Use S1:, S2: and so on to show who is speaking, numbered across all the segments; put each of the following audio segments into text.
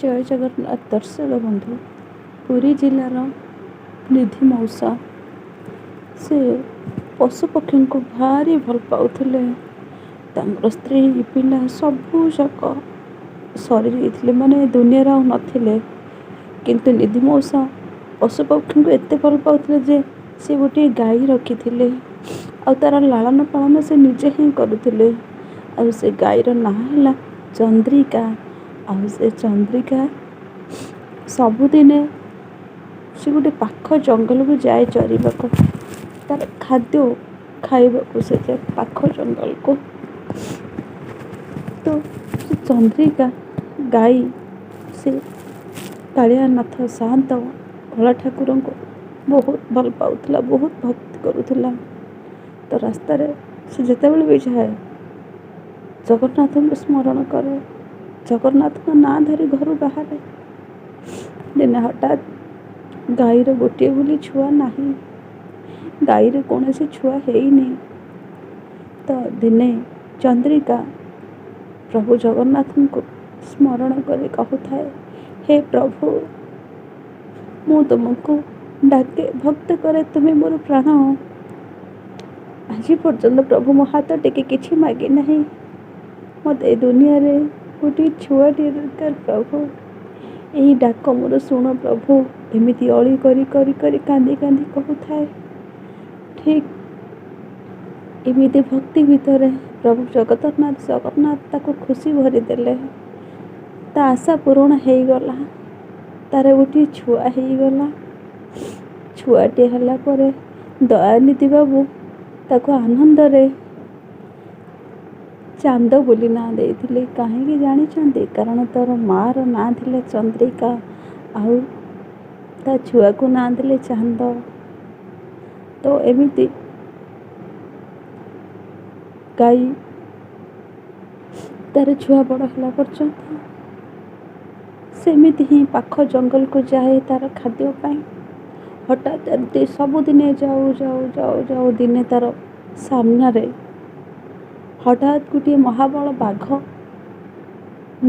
S1: ଜୟ ଜଗନ୍ନାଥ ଦର୍ଶକ ବନ୍ଧୁ। ପୁରୀ ଜିଲ୍ଲାର ନିଧି ମଉସା, ସେ ପଶୁପକ୍ଷୀଙ୍କୁ ଭାରି ଭଲ ପାଉଥିଲେ। ତାଙ୍କର ସ୍ତ୍ରୀ ପିଲା ସବୁ ଯାକ ସରିଯାଇଥିଲେ, ମାନେ ଦୁନିଆରେ ଆଉ ନଥିଲେ। କିନ୍ତୁ ନିଧି ମଉସା ପଶୁପକ୍ଷୀଙ୍କୁ ଏତେ ଭଲ ପାଉଥିଲେ ଯେ ସେ ଗୋଟିଏ ଗାଈ ରଖିଥିଲେ ଆଉ ତା'ର ଲାଳନ ପାଳନ ସେ ନିଜେ ହିଁ କରୁଥିଲେ। ଆଉ ସେ ଗାଈର ନାଁ ହେଲା ଚନ୍ଦ୍ରିକା। ଆଉ ସେ ଚନ୍ଦ୍ରିକା ସବୁଦିନେ ସେ ଗୋଟେ ପାଖ ଜଙ୍ଗଲକୁ ଯାଏ ଚରିବାକୁ, ତା'ର ଖାଦ୍ୟ ଖାଇବାକୁ ସେ ଯାଏ ପାଖ ଜଙ୍ଗଲକୁ। ତ ସେ ଚନ୍ଦ୍ରିକା ଗାଈ ସେ କାଳିଆନାଥ ସାଆନ୍ତ କଳା ଠାକୁରଙ୍କୁ ବହୁତ ଭଲ ପାଉଥିଲା, ବହୁତ ଭକ୍ତି କରୁଥିଲା। ତ ରାସ୍ତାରେ ସେ ଯେତେବେଳେ ବି ଯାଏ, ଜଗନ୍ନାଥଙ୍କୁ ସ୍ମରଣ କରେ, ଜଗନ୍ନାଥଙ୍କ ନାଁ ଧରି ଘରୁ ବାହାରେ। ଦିନେ ହଠାତ୍ ଗାଈର ଗୋଟିଏ ବୋଲି ଛୁଆ ନାହିଁ, ଗାଈର କୌଣସି ଛୁଆ ହେଇନି। ତ ଦିନେ ଚନ୍ଦ୍ରିକା ପ୍ରଭୁ ଜଗନ୍ନାଥଙ୍କୁ ସ୍ମରଣ କରି କହୁଥାଏ, ହେ ପ୍ରଭୁ, ମୁଁ ତୁମକୁ ଡାକେ, ଭକ୍ତ କରେ, ତୁମେ ମୋର ପ୍ରାଣ। ଆଜି ପର୍ଯ୍ୟନ୍ତ ପ୍ରଭୁ ମୋ ହାତ ଟିକେ କିଛି ମାଗି ନାହିଁ। ମୋତେ ଏ ଦୁନିଆରେ ଗୋଟିଏ ଛୁଆଟିଏ ଦରକାର ପ୍ରଭୁ। ଏହି ଡାକ ମୋର ଶୁଣ ପ୍ରଭୁ। ଏମିତି ଅଳି କରି କରି କରି କାନ୍ଦି କାନ୍ଦି କହୁଥାଏ। ଠିକ୍ ଏମିତି ଭକ୍ତି ଭିତରେ ପ୍ରଭୁ ଜଗତନାଥ ଜଗନ୍ନାଥ ତାକୁ ଖୁସି ଭରିଦେଲେ। ତା ଆଶା ପୂରଣ ହେଇଗଲା, ତାର ଗୋଟିଏ ଛୁଆ ହେଇଗଲା। ଛୁଆଟିଏ ହେଲା ପରେ ଦୟାନିଧି ବାବୁ ତାକୁ ଆନନ୍ଦରେ ଚାନ୍ଦ ବୋଲି ନାଁ ଦେଇଥିଲେ। କାହିଁକି ଜାଣିଛନ୍ତି? କାରଣ ତାର ମାଆର ନାଁ ଥିଲା ଚନ୍ଦ୍ରିକା ଆଉ ତା ଛୁଆକୁ ନାଁ ଦେଲେ ଚାନ୍ଦ। ତ ଏମିତି ଗାଈ ତାର ଛୁଆ ବଡ଼ ହେଲା ପର୍ଯ୍ୟନ୍ତ ସେମିତି ହିଁ ପାଖ ଜଙ୍ଗଲକୁ ଯାଏ ତାର ଖାଦ୍ୟ ପାଇଁ। ହଠାତ୍ ଏମିତି ସବୁଦିନେ ଯାଉ ଯାଉ ଯାଉ ଯାଉ ଦିନେ ତାର ସାମ୍ନାରେ ହଠାତ୍ ଗୋଟିଏ ମହାବଳ ବାଘ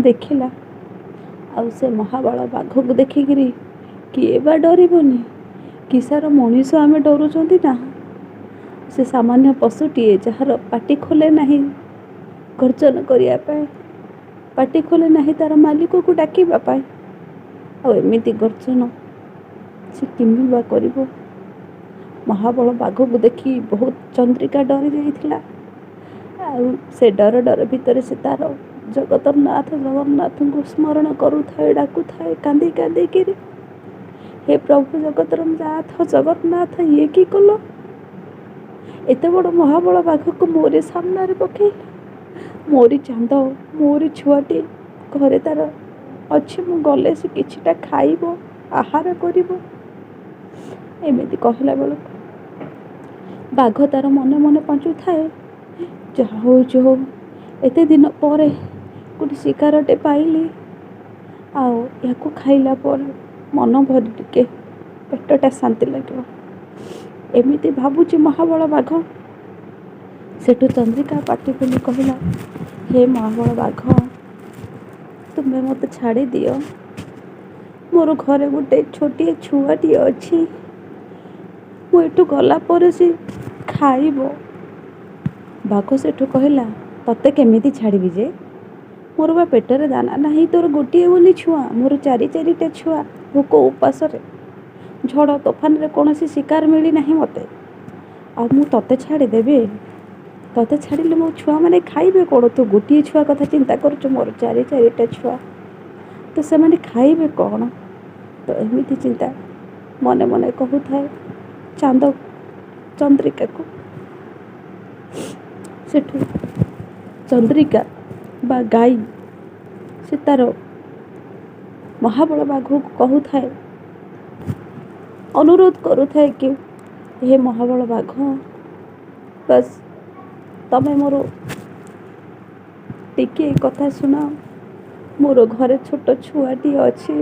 S1: ଦେଖିଲା। ଆଉ ସେ ମହାବଳ ବାଘକୁ ଦେଖିକିରି କିଏ ବା ଡରିବନି? କିସାର ମଣିଷ ଆମେ ଡରୁଛନ୍ତି ନା, ସେ ସାମାନ୍ୟ ପଶୁଟିଏ ଯାହାର ପାଟି ଖୋଲେ ନାହିଁ ଗର୍ଜନ କରିବା ପାଇଁ, ପାଟି ଖୋଲେ ନାହିଁ ତାର ମାଲିକକୁ ଡାକିବା ପାଇଁ, ଆଉ ଏମିତି ଗର୍ଜନ ସେ କେମିତି ବା କରିବ? ମହାବଳ ବାଘକୁ ଦେଖି ବହୁତ ଚନ୍ଦ୍ରିକା ଡରି ଯାଇଥିଲା। ଆଉ ସେ ଡର ଡର ଭିତରେ ସେ ତାର ଜଗତନାଥ ଜଗନ୍ନାଥଙ୍କୁ ସ୍ମରଣ କରୁଥାଏ, ଡାକୁଥାଏ କାନ୍ଦି କାନ୍ଦିକିରି, ହେ ପ୍ରଭୁ ଜଗତର ନାଥ ଜଗନ୍ନାଥ, ଇଏ କି କଲ? ଏତେ ବଡ଼ ମହାବଳ ବାଘକୁ ମୋରି ସାମ୍ନାରେ ପକେଇଲ। ମୋରି ଚାନ୍ଦ, ମୋରି ଛୁଆଟି ଘରେ ତାର ଅଛି, ମୁଁ ଗଲେ ସେ କିଛିଟା ଖାଇବ, ଆହାର କରିବ। ଏମିତି କହିଲା ବେଳକୁ ବାଘ ତାର ମନେ ମନେ ପାଞ୍ଚୁଥାଏ, ଯାହା ହଉଛି ହଉ, ଏତେ ଦିନ ପରେ ଗୋଟେ ଶିକାରଟେ ପାଇଲି, ଆଉ ୟାକୁ ଖାଇଲା ପରେ ମନ ଭରି ଟିକେ ପେଟଟା ଶାନ୍ତି ଲାଗିବ। ଏମିତି ଭାବୁଛି ମହାବଳ ବାଘ। ସେଠୁ ଚନ୍ଦ୍ରିକା ପାଟି ଖୋଲି କହିଲା, ହେ ମହାବଳ ବାଘ, ତୁମେ ମୋତେ ଛାଡ଼ିଦିଅ। ମୋର ଘରେ ଗୋଟେ ଛୋଟିଆ ଛୁଆଟିଏ ଅଛି, ମୁଁ ଏଠୁ ଗଲା ପରେ ସେ ଖାଇବ। ବାଘ ସେଠୁ କହିଲା, ତତେ କେମିତି ଛାଡ଼ିବି ଯେ? ମୋର ବା ପେଟରେ ଦାନା ନାହିଁ। ତୋର ଗୋଟିଏ ବୋଲି ଛୁଆ, ମୋର ଚାରି ଚାରିଟା ଛୁଆ ଭୋକ ଉପାସରେ। ଝଡ଼ ତୋଫାନରେ କୌଣସି ଶିକାର ମିଳିନାହିଁ ମୋତେ, ଆଉ ମୁଁ ତତେ ଛାଡ଼ିଦେବି? ତତେ ଛାଡ଼ିଲେ ମୋ ଛୁଆମାନେ ଖାଇବେ କ'ଣ? ତୁ ଗୋଟିଏ ଛୁଆ କଥା ଚିନ୍ତା କରୁଛୁ, ମୋର ଚାରି ଚାରିଟା ଛୁଆ, ତ ସେମାନେ ଖାଇବେ କ'ଣ? ତ ଏମିତି ଚିନ୍ତା ମନେ ମନେ କହୁଥାଏ ଚାନ୍ଦ ଚନ୍ଦ୍ରିକାକୁ। ସେଠୁ ଚନ୍ଦ୍ରିକା ବା ଗାଈ ସେ ତାର ମହାବଳ ବାଘକୁ କହୁଥାଏ, ଅନୁରୋଧ କରୁଥାଏ କି ହେ ମହାବଳ ବାଘ, ବାସ୍ ତମେ ମୋର ଟିକିଏ କଥା ଶୁଣ। ମୋର ଘରେ ଛୋଟ ଛୁଆଟିଏ ଅଛି,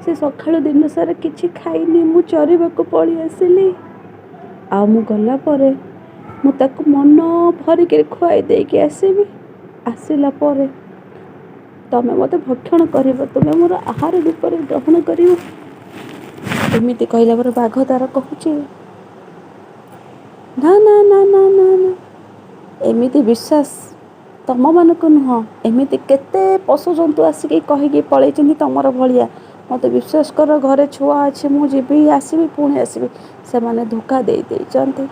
S1: ସେ ସକାଳୁ ଦିନ ସାରା କିଛି ଖାଇନି। ମୁଁ ଚରିବାକୁ ପଳେଇ ଆସିଲି, ଆଉ ମୁଁ ଗଲା ପରେ ମୁଁ ତାକୁ ମନ ଭରିକିରି ଖୁଆଇ ଦେଇକି ଆସିବି। ଆସିଲା ପରେ ତମେ ମୋତେ ଭକ୍ଷଣ କରିବ, ତୁମେ ମୋର ଆହାର ରୂପରେ ଗ୍ରହଣ କରିବ। ଏମିତି କହିଲା ପରେ ବାଘ ତାର କହୁଛି, ନା ନା ନା ନା ନା ନା, ଏମିତି ବିଶ୍ୱାସ ତମମାନଙ୍କୁ ନୁହଁ, ଏମିତି କେତେ ପଶୁଜନ୍ତୁ ଆସିକି କହିକି ପଳେଇଛନ୍ତି ତମର ଭଳିଆ। ମୋତେ ବିଶ୍ୱାସ କର, ଘରେ ଛୁଆ ଅଛି, ମୁଁ ଯିବି, ଆସିବି, ପୁଣି ଆସିବି। ସେମାନେ ଧୋକା ଦେଇ ଦେଇଛନ୍ତି।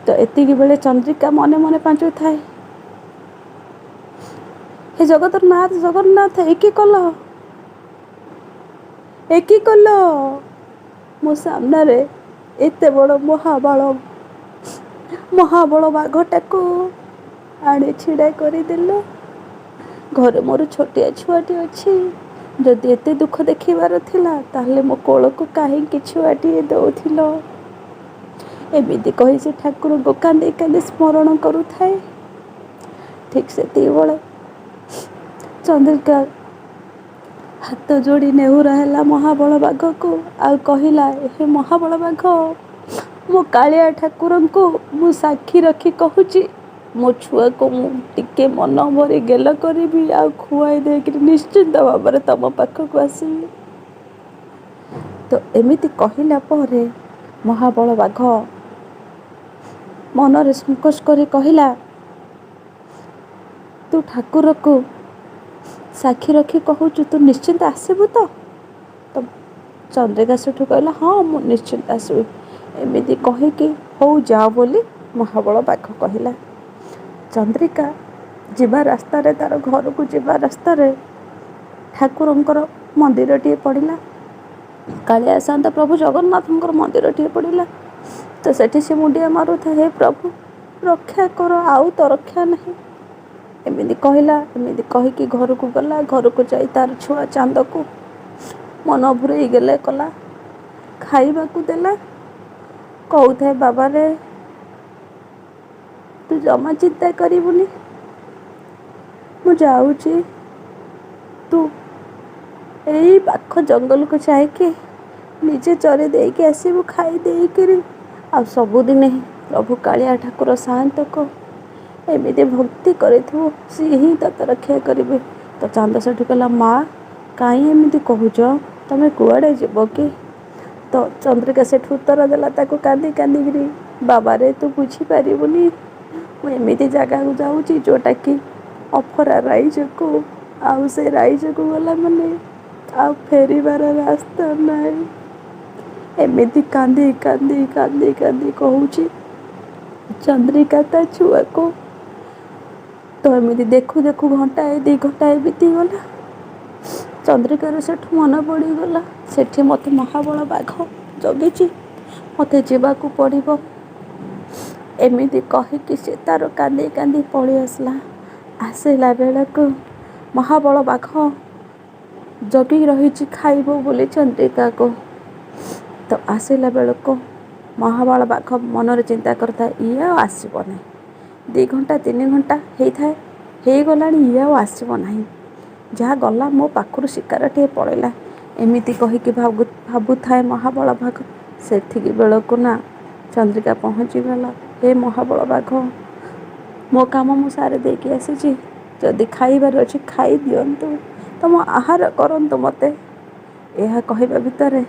S1: ତ ଏତିକି ବେଳେ ଚନ୍ଦ୍ରିକା ମନେ ମନେ ପାଞ୍ଚୁଥାଏ, ହେ ଜଗତର ନାଥ ଜଗନ୍ନାଥ, ଏ କି କଲ, ଏ କି କଲ? ମୋ ସାମ୍ନାରେ ଏତେ ବଡ଼ ମହାବଳ ବାଘଟାକୁ ଆଣି ଛିଡ଼ା କରିଦେଲ। ଘରେ ମୋର ଛୋଟିଆ ଛୁଆଟି ଅଛି। ଯଦି ଏତେ ଦୁଃଖ ଦେଖିବାର ଥିଲା, ତାହେଲେ ମୋ କୋଳକୁ କାହିଁକି ଛୁଆଟିଏ ଦେଉଥିଲ? ଏମିତି କହି ସେ ଠାକୁରଙ୍କୁ କାନ୍ଦି କାନ୍ଦି ସ୍ମରଣ କରୁଥାଏ। ଠିକ୍ ସେତିକିବେଳେ ଚନ୍ଦ୍ରିକା ହାତ ଯୋଡ଼ି ନେହୁରା ହେଲା ମହାବଳ ବାଘକୁ ଆଉ କହିଲା, ହେ ମହାବଳ ବାଘ, ମୋ କାଳିଆ ଠାକୁରଙ୍କୁ ମୁଁ ସାକ୍ଷୀ ରଖି କହୁଛି, ମୋ ଛୁଆକୁ ମୁଁ ଟିକେ ମନ ଭରି ଗେଲ କରିବି ଆଉ ଖୁଆଇ ଦେଇକିରି ନିଶ୍ଚିନ୍ତ ଭାବରେ ତମ ପାଖକୁ ଆସିବି। ତ ଏମିତି କହିଲା ପରେ ମହାବଳ ବାଘ ମନରେ ସଙ୍କୋଚ କରି କହିଲା, ତୁ ଠାକୁରକୁ ସାକ୍ଷୀ ରଖି କହୁଛୁ, ତୁ ନିଶ୍ଚିନ୍ତ ଆସିବୁ ତ? ତ ଚନ୍ଦ୍ରିକା ସେଠୁ କହିଲା, ହଁ, ମୁଁ ନିଶ୍ଚିନ୍ତ ଆସିବି। ଏମିତି କହିକି ହଉ ଯାଅ ବୋଲି ମହାବଳ ବାଘ କହିଲା। ଚନ୍ଦ୍ରିକା ଯିବା ରାସ୍ତାରେ, ତାର ଘରକୁ ଯିବା ରାସ୍ତାରେ ଠାକୁରଙ୍କର ମନ୍ଦିରଟିଏ ପଡ଼ିଲା। କାଳିଆ ସାଆନ୍ତ ପ୍ରଭୁ ଜଗନ୍ନାଥଙ୍କର ମନ୍ଦିରଟିଏ ପଡ଼ିଲା। ତ ସେଠି ସେ ମୁଣ୍ଡିଆ ମାରୁଥାଏ, ହେ ପ୍ରଭୁ, ରକ୍ଷା କର, ଆଉ ତ ରକ୍ଷା ନାହିଁ। ଏମିତି କହିଲା। ଏମିତି କହିକି ଘରକୁ ଗଲା। ଘରକୁ ଯାଇ ତାର ଛୁଆ ଚାନ୍ଦକୁ ମନ ଭରେଇ ଗେଲ କଲା, ଖାଇବାକୁ ଦେଲା। କହୁଥାଏ, ବାବାରେ, ତୁ ଜମା ଚିନ୍ତା କରିବୁନି, ମୁଁ ଯାଉଛି, ତୁ ଏଇ ପାଖ ଜଙ୍ଗଲକୁ ଯାଇକି ନିଜେ ଚରି ଦେଇକି ଆସିବୁ ଖାଇ ଦେଇକିରି। ଆଉ ସବୁଦିନେ ପ୍ରଭୁ କାଳିଆ ଠାକୁର ସାଆନ୍ତକୁ ଏମିତି ଭକ୍ତି କରିଥିବୁ, ସିଏ ହିଁ ତୋତେ ରକ୍ଷା କରିବେ। ତ ଚାନ୍ଦ ସେଠୁ କହିଲା, ମା, କାହିଁ ଏମିତି କହୁଛ? ତମେ କୁଆଡ଼େ ଯିବ କି? ତ ଚନ୍ଦ୍ରିକା ସେଠୁ ଉତ୍ତର ଦେଲା ତାକୁ କାନ୍ଦି କାନ୍ଦିକିରି, ବାବାରେ, ତୁ ବୁଝିପାରିବୁନି, ମୁଁ ଏମିତି ଜାଗାକୁ ଯାଉଛି ଯେଉଁଟାକି ଅଫରା ରାଇଜକୁ, ଆଉ ସେ ରାଇଜକୁ ଗଲା ମାନେ ଆଉ ଫେରିବାର ରାସ୍ତା ନାହିଁ। ଏମିତି କାନ୍ଦି କାନ୍ଦି କାନ୍ଦି କାନ୍ଦି କହୁଛି ଚନ୍ଦ୍ରିକା ତା ଛୁଆକୁ। ତ ଏମିତି ଦେଖୁ ଦେଖୁ ଘଣ୍ଟାଏ 2 ଘଣ୍ଟାଏ ବିତିଗଲା। ଚନ୍ଦ୍ରିକାର ସେଠୁ ମନେ ପଡ଼ିଗଲା, ସେଠି ମୋତେ ମହାବଳ ବାଘ ଜଗିଛି, ମୋତେ ଯିବାକୁ ପଡ଼ିବ। ଏମିତି କହିକି ସେ ତାର କାନ୍ଦି କାନ୍ଦି ପଳେଇ ଆସିଲା। ଆସିଲା ବେଳକୁ ମହାବଳ ବାଘ ଜଗି ରହିଛି ଖାଇବ ବୋଲି ଚନ୍ଦ୍ରିକାକୁ। ତ ଆସିଲା ବେଳକୁ ମହାବଳ ବାଘ ମନରେ ଚିନ୍ତା କରିଥାଏ, ଇଏ ଆଉ ଆସିବ ନାହିଁ। 2 ଘଣ୍ଟା 3 ଘଣ୍ଟା ହେଇଥାଏ, ହେଇଗଲାଣି, ଇଏ ଆଉ ଆସିବ ନାହିଁ। ଯାହା ଗଲା, ମୋ ପାଖରୁ ଶିକାରଟିଏ ପଳେଇଲା। ଏମିତି କହିକି ଭାବୁଥାଏ ମହାବଳ ବାଘ। ସେତିକି ବେଳକୁ ନା ଚନ୍ଦ୍ରିକା ପହଞ୍ଚିଗଲା। ହେ ମହାବଳ ବାଘ, ମୋ କାମ ମୁଁ ସାରି ଦେଇକି ଆସିଛି। ଯଦି ଖାଇବାର ଅଛି ଖାଇ ଦିଅନ୍ତୁ, ତମ ଆହାର କରନ୍ତୁ ମୋତେ। ଏହା କହିବା ଭିତରେ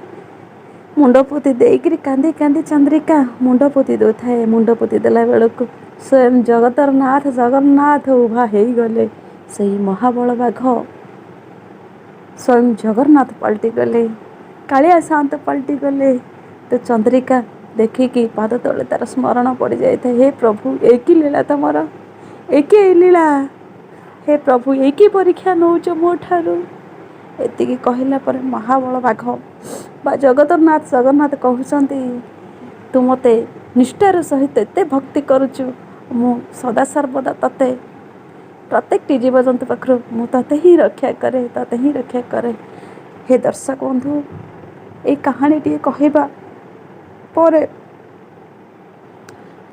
S1: ମୁଣ୍ଡ ପୋତି ଦେଇକିରି କାନ୍ଦି କାନ୍ଦି ଚନ୍ଦ୍ରିକା ମୁଣ୍ଡ ପୋତି ଦେଉଥାଏ। ମୁଣ୍ଡ ପୋତି ଦେଲା ବେଳକୁ ସ୍ୱୟଂ ଜଗତର ନାଥ ଜଗନ୍ନାଥ ଉଭା ହେଇଗଲେ। ସେଇ ମହାବଳ ବାଘ ସ୍ୱୟଂ ଜଗନ୍ନାଥ ପାଲଟିଗଲେ, କାଳିଆ ସାଆନ୍ତ ପାଲଟିଗଲେ। ତ ଚନ୍ଦ୍ରିକା ଦେଖିକି ପାଦ ତଳେ ତାର ସ୍ମରଣ ପଡ଼ିଯାଇଥାଏ, ହେ ପ୍ରଭୁ, ଏ କି ଲୀଳା ତମର, ଏ କି ଲୀଳା, ହେ ପ୍ରଭୁ, ଏ କି ପରୀକ୍ଷା ନେଉଛ ମୋ ଠାରୁ? ଏତିକି କହିଲା ପରେ ମହାବଳ ବାଘ ବା ଜଗତନାଥ ଜଗନ୍ନାଥ କହୁଛନ୍ତି, ତୁ ମୋତେ ନିଷ୍ଠାର ସହିତ ଏତେ ଭକ୍ତି କରୁଛୁ, ମୁଁ ସଦାସର୍ବଦା ତୋତେ ପ୍ରତ୍ୟେକଟି ଜୀବଜନ୍ତୁ ପାଖରୁ ମୁଁ ତୋତେ ହିଁ ରକ୍ଷା କରେ, ତୋତେ ହିଁ ରକ୍ଷା କରେ। ହେ ଦର୍ଶକ ବନ୍ଧୁ, ଏଇ କାହାଣୀଟିଏ କହିବା ପରେ,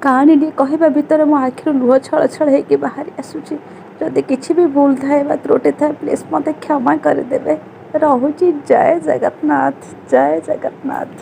S1: କାହାଣୀଟିଏ କହିବା ଭିତରେ ମୋ ଆଖିରୁ ଲୁହ ଛଳ ଛଳ ହେଇକି ବାହାରି ଆସୁଛି। ଯଦି କିଛି ବି ଭୁଲ ଥାଏ ବା ତ୍ରୁଟି ଥାଏ, ପ୍ଲିଜ୍ ମୋତେ କ୍ଷମା କରିଦେବେ। ରହୁଛି। ଜୟ ଜଗନ୍ନାଥ, ଜୟ ଜଗନ୍ନାଥ।